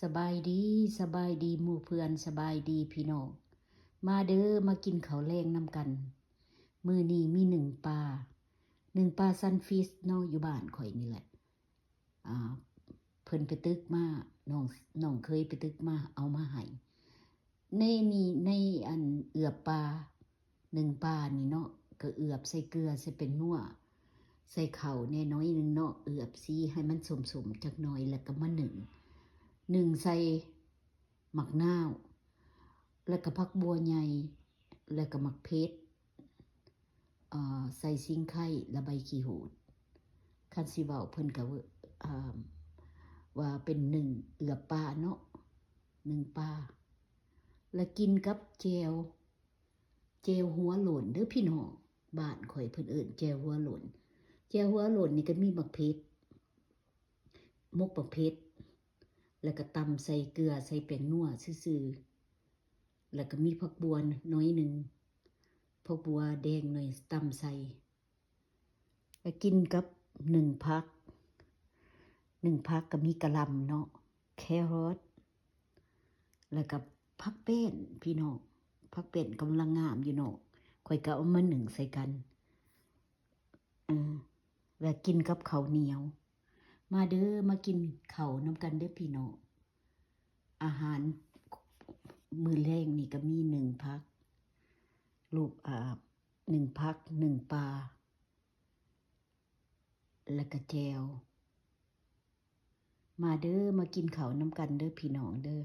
ສະບາຍດີ, ສະບາຍດີໝູ່ເພື່ອນ, ສະບາຍດີພີ່ນ້ອງ. ມາເດີ, ມາກິນເຂົ້າແລງນຳກັນ. ມື້ນີ້ມີໜຶ້ງປາ, ໜຶ້ງປາຊັນຟິດເນາະ, ຢູ່ບ້ານຂ້ອຍນີ້ແຫຼະ. ອ່າ ເພິ່ນໄປຕຶກມາ, ນ້ອງ, ນ້ອງເຄີຍໄປຕຶກມາ ເອົາມາໃຫ້. ໃນນີ້, ໃນອັນເອືອບປາ, ໜຶ້ງປານີ້ເນາະ, ກໍເອືອບໃສ່ເກືອ, ໃສ່ແປ້ງນົວ, ໃສ່ເຂົ້າແດ່ໜ້ອຍໜຶ່ງເນາະ, ເອືອບສີໃຫ້ມັນສົມໆຈັກໜ້ອຍ ແລ້ວກໍມາໜຶ້ງ, ໜຶ້ງໃສ່ໝາກນາວ ແລ້ວກໍຜັກບົ່ວໃຫຍ່ ແລ້ວກໍໝາກເຜັດ, ເອີ ໃສ່ຊິງໄຄ ແລະ ໃບຂີ້ຫູດ. ຄັນຊິເວົ້າເພິ່ນກໍ ເອີ ວ່າເປັນໜຶ້ງເອືອບປາເນາະ, ໜຶ້ງປາ ແລະ ກິນກັບແຈ່ວ. ແຈ່ວຫົວໂຫຼນເດີພີ່ນ້ອງ, ບ້ານຂ້ອຍເພິ່ນເອີ້ນແຈ່ວຫົວໂຫຼນ. ແຈ່ວຫົວໂຫຼນນີ້ກໍມີໝາກເຜັດ, ໝົກໝາກເຜັດ, ແລ້ວກໍຕຳໃສ່ເກືອ ໃສ່ແປ້ງນົວຊື່ໆ, ແລ້ວກໍມີຜັກບົ່ວໜ້ອຍໜຶ່ງ, ຜັກບົ່ວແດງໜ້ອຍ ຕຳໃສ່. ແລ້ວກິນກັບໜຶ້ງຜັກ, ໜຶ້ງຜັກກໍມີກະຫຼ່ຳເນາະ, ແຄຣອດ ແລ້ວກໍຜັກແປ້ນພີ່ນ້ອງ, ຜັກແປ້ນກຳລັງງາມຢູ່ເນາະ, ຂ້ອຍກໍເອົາມາໜຶ້ງໃສ່ກັນ ເອີ ແລ້ວກິນກັບເຂົ້າໜຽວ. ມາເດີ, ມາກິນເຂົ້ານຳກັນເດີພີ່ນ້ອງ. ອາຫານມື້ແລງນີ້ກໍມີໜຶ້ງຜັກ, ລູກອາ ໜຶ້ງຜັກ, ໜຶ້ງປາ ແລ້ວກໍແຈ່ວ. ມາເດີ, ມາກິນເຂົ້ານຳກັນເດີພີ່ນ້ອງເດີ.